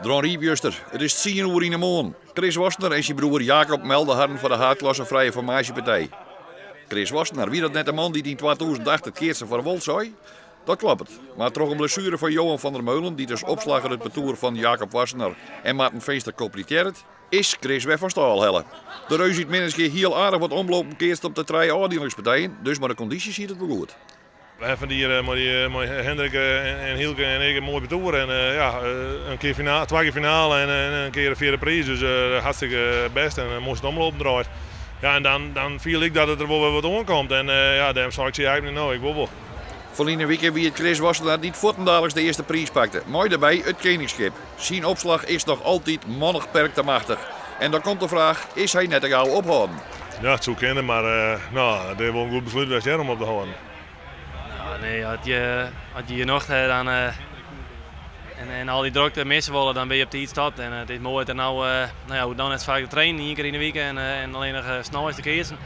Dronryp juster, it is tsien oer yn 'e moarn. Chris Wassenaar en syn broer Jacob melde harren foar de haadklasse frije formaasjepartij. Chris Wassenaar, wie dat net de man dy't yn 2008 it keatsen farwol sei? Dat kloppet, mar troch in blessuere fan Johan van der Meulen, dy't as opslagger it partoer fan Jacob Wassenaar en Marten Feenstra kompletearret, is Chris wer fan stâl helle. De reus út Minnertsgea hie al aardich wat omlopen keatst op de trije ôfdielingspartijen, dus mei de kondysje siet it wol goed. We hawwe fan jier mei Hendrik en Hielke en ik in moai partoer. En ja, in kear finale, twa kear finale en in kear de fjirde priis. Dus hartstikke bêst en moai sa't omlopen draait. Ja, en dan, dan fiel ik dat it der wol wer wat oankomt. En ja, dêrom sei ik tsjin Jacob, no, ik wol wol. Ferline wike wie it Chris Wassenaar dy't fuortendaliks de earste priis pakte, mei dêrby it keningskip. Syn opslach is noch altyd mannich perk te machtich. En dan komt de fraach, is hy net te gau ophâlden? Ja, it soe kinne, mar no, it is wol in goed beslút west hear om op te hâlden. No, nee, as je, as je je nocht ha dan, en, en al die drokte misse wolle, dan bin je op tiid stopt. En it is moai dat er no, no ja, hoecht no net faak te trainen, ien kear yn de wike en, en allinnich sneins te keatsen.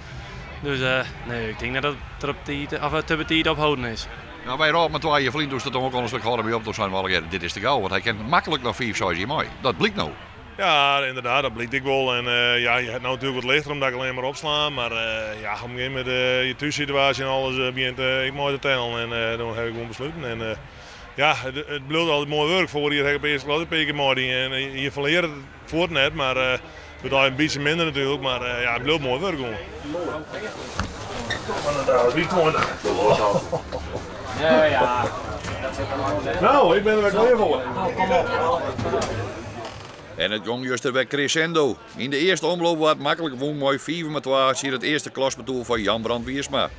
Dus nee, ik tink net dat er op tiid, of te betiid opholden is. No, wy rôpen it twa jier ferlyn doe'tst it oankondigen, ik hâld dermei op, doe seinen we allegearre, dit is te gau, want hy kin maklik noch fiif, seis jier mei. Dat blykt no. Ja, ynderdaad, dat blykt ek wol. En ja, je hat no natuerlik wat lichter omdat ik allinne mar opslaan, mar ja, op in gegeven momint je thússituaasje en alles begjint ek mei te tellen en dan ha ik gewoan besluten. En ja, it bliuwt altyd moai wurk. Foarich jier ha ik op earste klasse in pear kear meidien en je ferleare it fuort net, mar it wurdt al in bytsje minder natuerlik, mar ja, it bliuwt moai wurk gewoan. No, ik bin der wer klear foar. En it gong juster wer crescendo. Yn de earste omloop waard maklik wûn mei fiif om twa tsjin it earste klaspartoer fan Jan Brand Wiersma.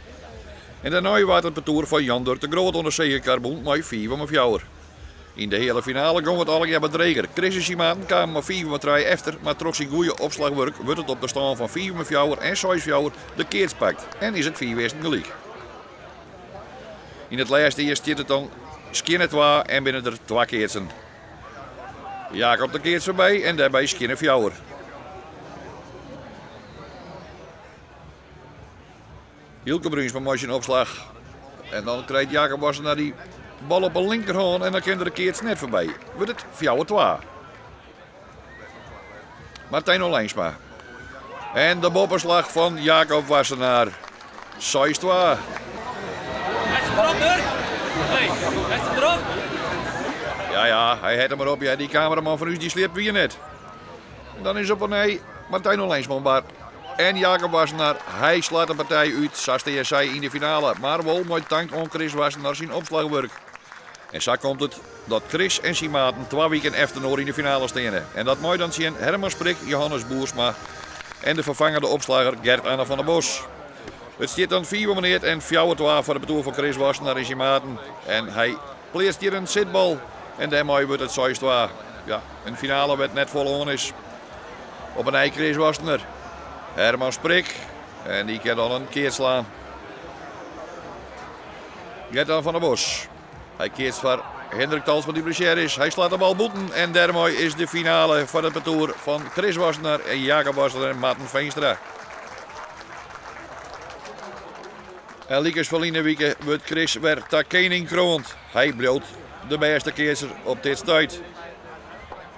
En dêrnei waard it partoer fan Jan Durk de Groot oan de segekar bûn mei fiif om fjouwer. Yn de heale finale gong it allegear wat dreger. Chris en syn maten kamen mei fiif om trije efter, mar troch syn goeie opslachwurk wurdt it op de stân fan fiif om fjouwer en seis fjouwer de keats pakt en is it fiif earsten gelyk. Yn it lêste earst stiet it dan skjinne twa en binne der twa keatsen. Jacob de keats foarby en dêrby skjinne fjouwer. Hylke Bruinsma mei syn opslach. En dan krijt Jacob Wassenaar dy bal op 'e linkerhân en dan kin er de keats net foarby. Wurdt it fjouwer-twa. Martijn Olijnsma. En de boppeslach fan Jacob Wassenaar. Seis-twa. Ja, ja, hy hat him erop. Ja, dy kameraman fan ús dy sliept wier net. En dan is op 'e nij Martijn Olijnsma oan bar. En Jacob Wassenaar, hy slacht de partij út, sa stean sy yn de finale. Mar wol mei tank oan Chris Wassenaar syn opslachwurk. En sa komt it dat Chris en syn maten twa wiken efterinoar yn de finale steane. En dat mei dan tsjin Herman Sprik, Johannes Boersma en de ferfangende opslagger Gert-Anne van der Bos. It stiet dan fiif om neat en fjouwer twa foar de partoer fan Chris Wassenaar en syn maten. En hy pleatst hjir in sitbal en dêrmei wurdt it seis twa. Ja, in finale wêr't net folle oan is. Op 'e nij Chris Wassenaar. Herman Sprik. En dy kin dan in keats slaan. Gert-Anne van der Bos. Hy keatst foar Hendrik Talsma dy't blessearre is. Hy slacht de bal bûten en dêrmei is de finale foar it partoer fan Chris Wassenaar en Jacob Wassenaar en Marten Feenstra. En lykas ferline wike wurdt Chris wer ta kening kroand. Hy bliuwt de bêste keatser op dit stuit.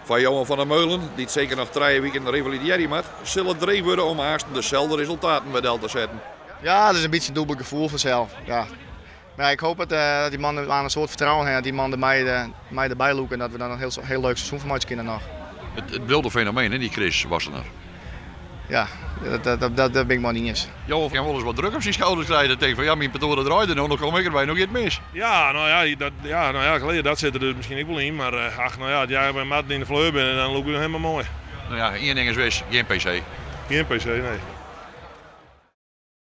Foar Johan van der Meulen, dy't seker noch trije wiken revalidearje moat, sil it dreech wurde om aansten deselde resultaten wer del te setten. Ja, it is in bytsje in dûbeld gefoel fansels. Ja. Mar ik hoop dat dy mannen in soad fertrouwen hawwe, dat dy mannen der mei derby lûke en dat we dan in hiel leuk seizoen fan meitsje kinne noch. It bliuwt in fenomeen, hè, dy Chris Wassenaar. Ja, dat bin ik mei iens. Johan kin wolris wat druk op syn skouders krije. Dat tinkt fan ja, myn partoer dat draait der no, no kom ik derby, no giet it mis. Ja, no ja, dat, ja, no ja, klear, dat sit der dus miskien ek wol yn. Mar ach, no ja, as Jacob en Marten yn de fleur binne, dan lûke we helemaal moai. No ja, ien ding is wis, gjin PC. Gjin PC, nee.